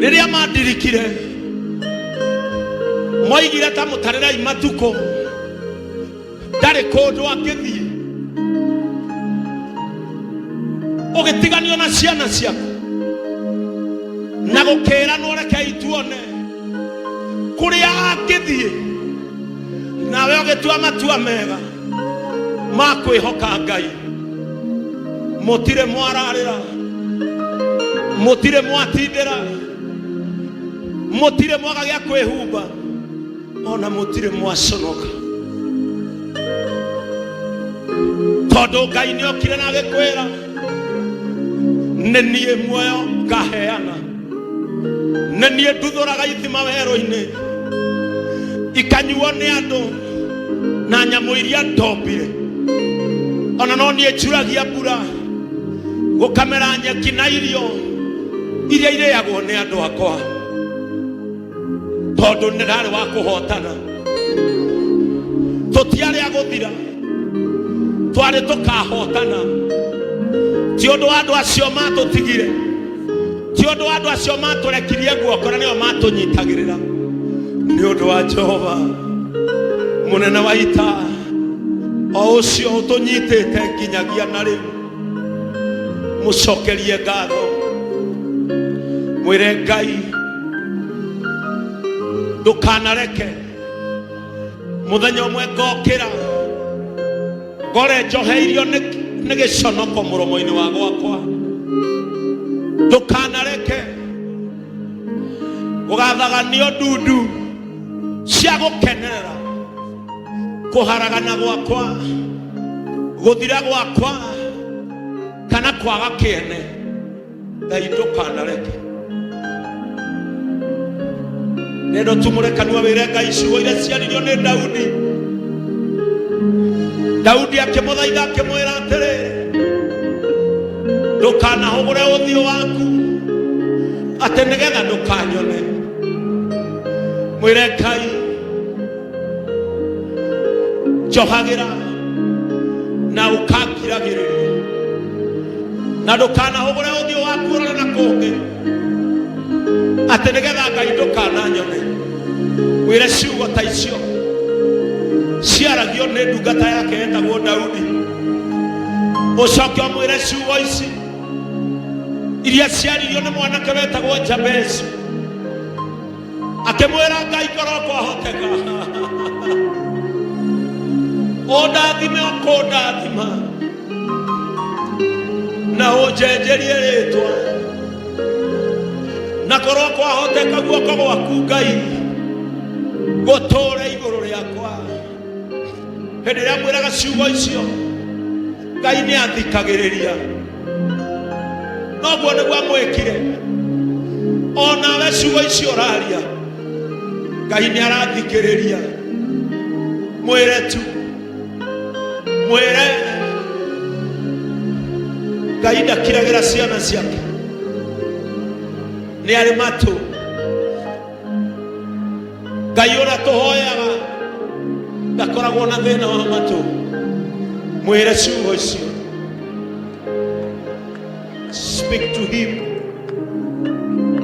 Rĩrĩa mandirikire moigire ta mũtarĩrai matukũ, ndarĩ kũndũ angĩthiĩ. Ũgĩtiganio na ciana ciaku na gũkĩranwo, rekei tuone kũrĩa angĩthiĩ. Nawe ũgĩtua matua mega ma kwĩhoka Ngai. Mũtirĩ mwararĩra, mũtirĩ mwatindĩra, mũtirĩ mwaga gĩa kwĩhumba, ona mũtirĩ mwaconoka, tondũ Ngai nĩ okire na agĩkwĩra, nĩ niĩ muoyo ngaheana, nĩ niĩ nduthũraga ithima werũ-inĩ ikanyuo nĩ andũ na nyamũ iria ndombire. Ona no niĩ njuragia mbura gũkamera nyeki na irio iria irĩagwo nĩ andũ akwa, tondũ nĩ ndarĩ wa kũhotana. Tũtiarĩ a gũthira, twarĩ tũkahotana. Ti ũndũ wa andũ acio matũtigire, ti ũndũ wa andũ acio matũrekirie guoko na nĩo matũnyitagĩrĩra, nĩ ũndũ wa Jehova mũnene wa ita, o ũcio ũtũnyitĩte nginyagia na rĩu. Mũcokerie ngatho, mwĩre Ngai, ndũkanareke mũthenya ũmwe ngokĩra ngore njoheirio nĩ gĩconoko mũromo-inĩ wa gwakwa. Ndũkanareke gũgathaganio ndundu cia gũkenerera kũharagana gwakwa, gũthira gwakwa, kana kwaga kĩene. Ngai, ndũkanareke. Nendo tumũre kanua wĩre Ngai ciugo iria ciaririo nĩ Daudi. Daudi akĩmũthaitha akĩmwĩra atĩrĩ, ndũkanahũgũre ũthiũ waku atĩ nĩgetha ndũkanyone. Mwĩre Ngai, njohagĩra na ũkangiragĩrĩria, na ndũkanahũgũre ũthiũ waku ũrore na kũngĩ atĩ nĩgetha Ngai ndũkananyone. Wĩre ciugo ta icio ciaragio nĩ ndungata yake yetagwo Daudi. Ũcoke ũmwĩre ciugo ici iria ciaririo nĩ mwanake wetagwo Jabezi, akĩmwĩra Ngai, korwo kwahoteka ũndathime, ũkũndathima na ũnjenjerie rĩtwa, na korwo kwahoteka guoko gwaku Ngai gũtũũre igũrũ rĩakwa. Hĩndĩ ĩrĩa mwĩraga ciugo icio, Ngai nĩ athikagĩrĩria. Noguo nĩguo amwĩkire. Onawe ciugo icio ũraria, Ngai nĩ arathikĩrĩria. Mwĩre tu, mwĩre Ngai ndakiragĩra ciana ciake, nĩ arĩ matũ. Ngai ũrĩa tũhoyaga ndakoragwo na thĩna wa matũ. Mwĩre ciugo icio, speak to him.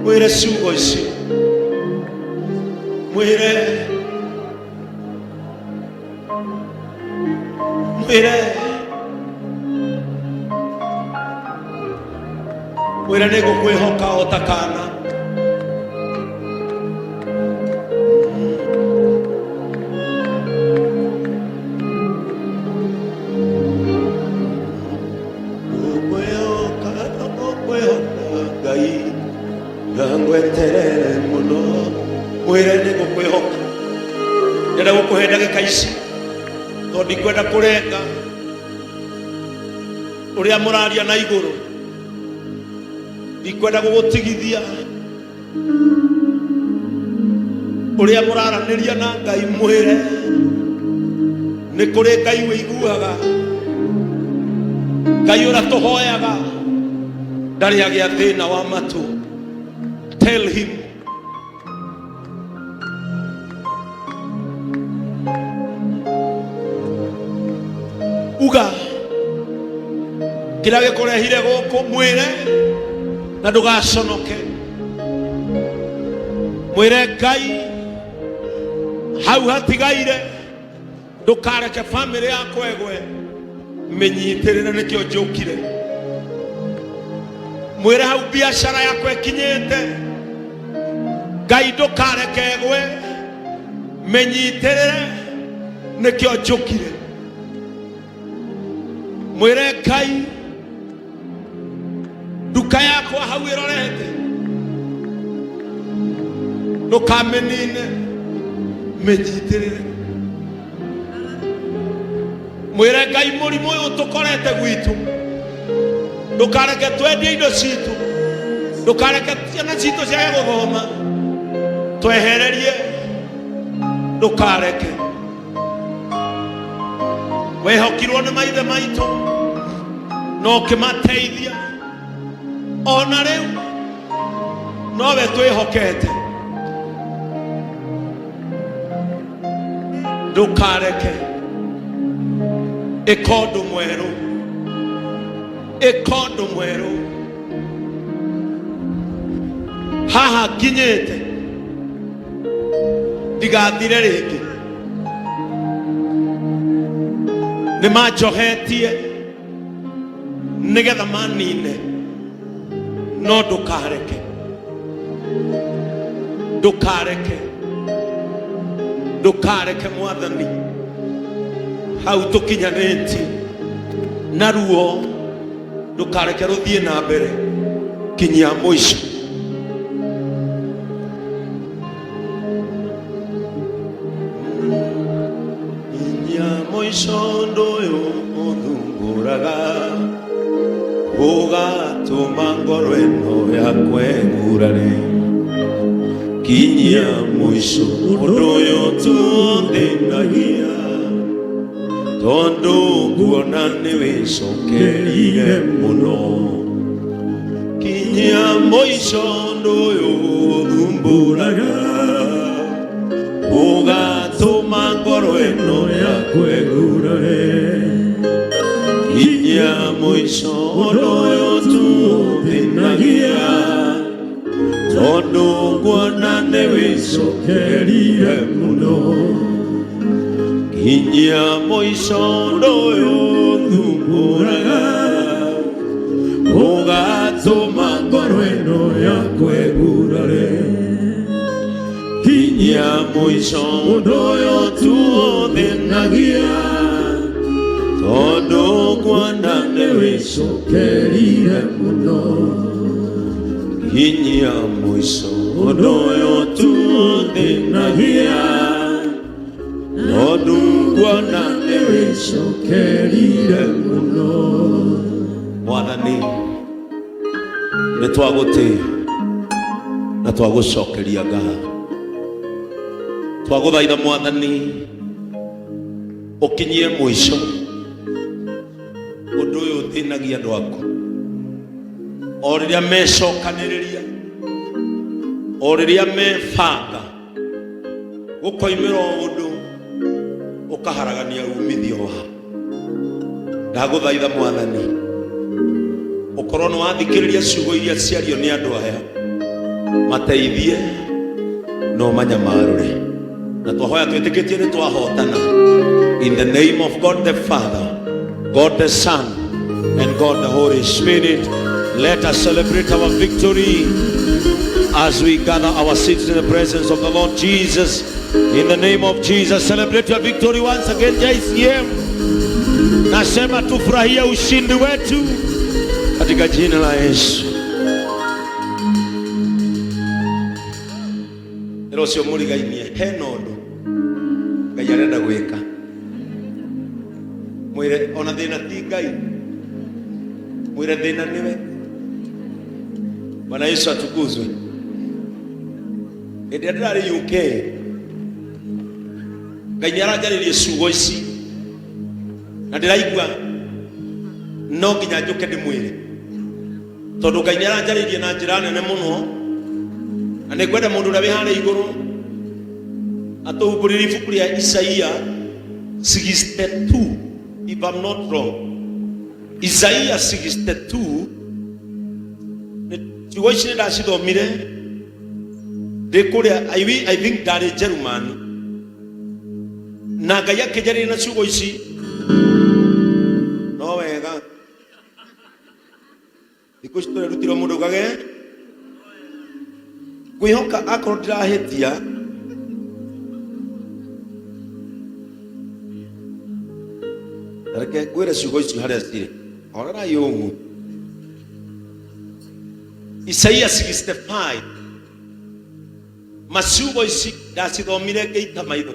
Mwĩre ciugo icio, mwĩre, mwĩre, mwĩre nĩ ngũkwĩhoka o ta kana. Ngũkwĩhoka, ngũkwĩhoka Ngai, na ngweterere mũno. Mwĩre nĩ ngũkwĩhoka. Ndĩrenda gũkũhe ndagĩka ici tondũ ndikwenda kũrenga ũrĩa mũraria na igũrũ, ndikwenda gũgũtigithia ũrĩa mũraranĩria na Ngai. Mwĩre nĩ kũrĩ Ngai wĩiguaga. Ngai ũrĩa tũhoyaga ndarĩ agĩa thĩna wa matũ. Tell him. Uga kĩrĩa gĩkũrehire gũkũ, mwĩre na ndũgaconoke. Mwĩre Ngai hau hatigaire ndũkareke bamĩrĩ yakwa ĩgwe, mĩnyitĩrĩre, nĩkĩo njũkire. Mwĩre hau biacara yakwa ĩkinyĩte, Ngai ndũkareke ĩgwe, mĩnyitĩrĩre, nĩkĩo njũkire. Mwĩre Ngai nduka yakwa hau ĩrorete ndũkamĩnine, mĩnyitĩrĩre. Mwĩre Ngai mũrimũ ũyũ tũkorete gwitũ ndũkareke twendie indo citũ, ndũkareke ciana citũ ciage gũthoma, twehererie, ndũkareke. Wehokirwo nĩ maithe maitũ na ũkĩmateithia, ona rĩu nowe twĩhokete. Ndũkareke, ĩka ũndũ mwerũ, ĩka ũndũ mwerũ haha nginyĩte, ndigathire rĩngĩ. Nĩ manjohetie nĩgetha manine, no ndũkareke, ndũkareke, ndũkareke Mwathani. Hau tũkinyanĩtie na ruo, ndũkareke rũthiĩ na mbere kinyia mũico. Kinyia mũico ũndũ ũyũ ũthumbũraga, ũgatũma ngoro ĩno yakwa ĩgurare. Kinyia mũico ũndũ ũyũ tuothĩnagia, tondũ nguona nĩ wĩcokerire mũno. Kinyia mũico ũndũ ũyũ ũthumbũraga, ũgatũma ngoro ĩno yakwa ĩgurare. Kinyia mũico ũndũ ũyũ tuthĩnagia, tondũ nguona nĩ wĩcokerire mũno. Kinyia mũico ũndũ ũyũ ũthumbũraga, ũgatũma ngoro ĩno yakwa ĩgurare. Kinyia mũico ũndũ ũyũ tuothĩnagia, tondũ nguona nĩ wĩcokerire mũno. Kinyia mũico ũndũ ũyũ tuothĩnagia, tondũ nguona nĩ wĩcokerire mũno. Mwathani, nĩ twagũtĩĩa na twagũcokeria ngatho. Twagũthaitha Mwathani ũkinyie mũico ũndũ ũyũ ũthĩnagia andũ aku o rĩrĩa mecokanĩrĩria, o rĩrĩa mebanga, gũkoimĩra o ũndũ ũkaharagania umithio wao. Ndagũthaitha Mwathani ũkorwo nĩ wathikĩrĩria ciugo iria ciario nĩ andũ aya, mateithie na ũmanyamarũre. Na twahoya twĩtĩkĩtie nĩ twahotana. In the name of God the Father, God the Son, and God the Holy Spirit, let us celebrate our victory as we gather our seats in the presence of the Lord Jesus. In the name of Jesus, celebrate your victory once again, JCM. Nasema tufurahie ushindi wetu katika jina la Yesu. Ĩra ũcio mũrigainie hena ũndũ Ngai arenda gwĩka. Mwĩre ona thĩna ti Ngai, mwĩre thĩna nĩwe. Bwana Yesu atukuzwe. Hĩndĩ ĩrĩa ndĩrarĩ UK, Ngai nĩ aranjarĩrie ciugo ici na ndĩraigua no nginya njũke ndĩmwĩre, tondũ Ngai nĩ aranjarĩirie na njĩra nene mũno, na nĩ ngwenda mũndũ ũrĩa wĩ harĩa igũrũ atũhumbũrĩrie ibuku rĩa Isaia 62, if I'm not wrong. Isaia 62. Nĩ ciugo ici nĩ ndacithomire. Ndĩ kũrĩa, I think ndarĩ Jerumani, na Ngai akĩnjarĩria na ciugo ici. No wega thikũ ici tũrerutirwo mũndũ ugage ngwĩhoka akorwo ndirahĩtia. Reke ngwĩre ciugo ici harĩa cirĩ. Horerai ũguo. Isaia 65, maciugo ici ndacithomire ngĩita maitho.